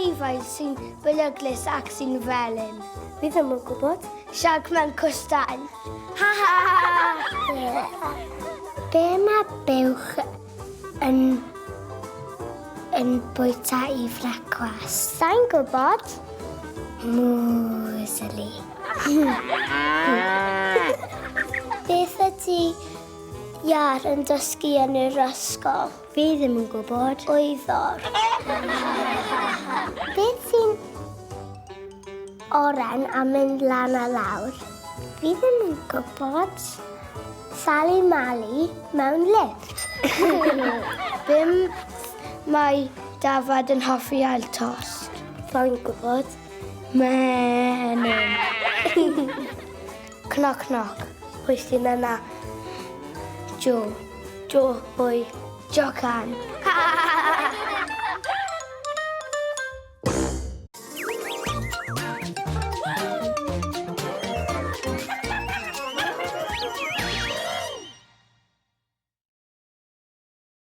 anifail sy'n beryglus ac sy'n felyn? Fi ddim yn gwybod. Siarc mewn cwstan. Ha ha ha! Be mae buwch yn yn bwyta i frecwast? Sai'n gwybod. Muesli. Beth ydy iâr yn dysgu yn yr ysgol? Fi ddim yn gwybod. Wyddor. Beth sy'n oren a mynd lan a lawr? Fi ddim yn gwybod. Sali Mali mewn lifft. Bum mae dafad yn hoffi ail tost? Sai'n gwybod. Menyn. Cnoc cnoc. Pwy sy'n yna? Jo. Jo pwy? Jocan.